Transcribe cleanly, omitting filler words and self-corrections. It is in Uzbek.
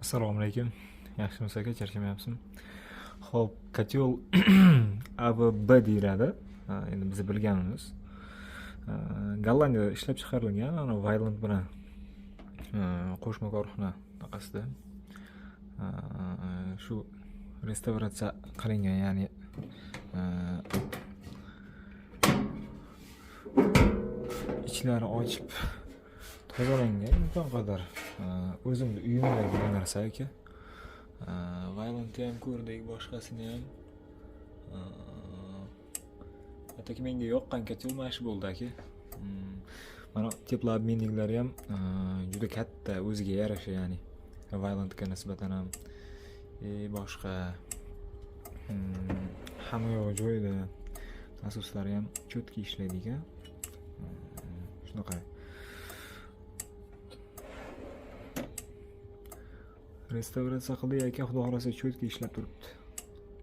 Assalomu alaykum. Yaxshimisiz, aka, charchamayapsizmi? Xo'p, котёл AVB deyiladi. Endi biz bilganimiz. Gollandiyada ishlab chiqarilgan, ana Vaillant bilan qo'shma korxona anaqasida. Shu restavratsiya qilingan, ya'ni ichlari ochib tozalangan imkon qadar. O'zimni uyimdagi bu narsa, aka. Vailantni ham ko'rdik, boshqasini ham. Ataki menga yoqqan котёл mana shu bo'ldi, aka. Mana теплообменник lari ham juda katta, o'ziga yarasha, ya'ni Vailantga nisbatan ham boshqa hamma yog'i joyida, nasoslari ham четкий ishlaydi ekan. Shunaqa. Restavratsiya qildik, aka, xudo xohlasa, четкий ishlab turibdi.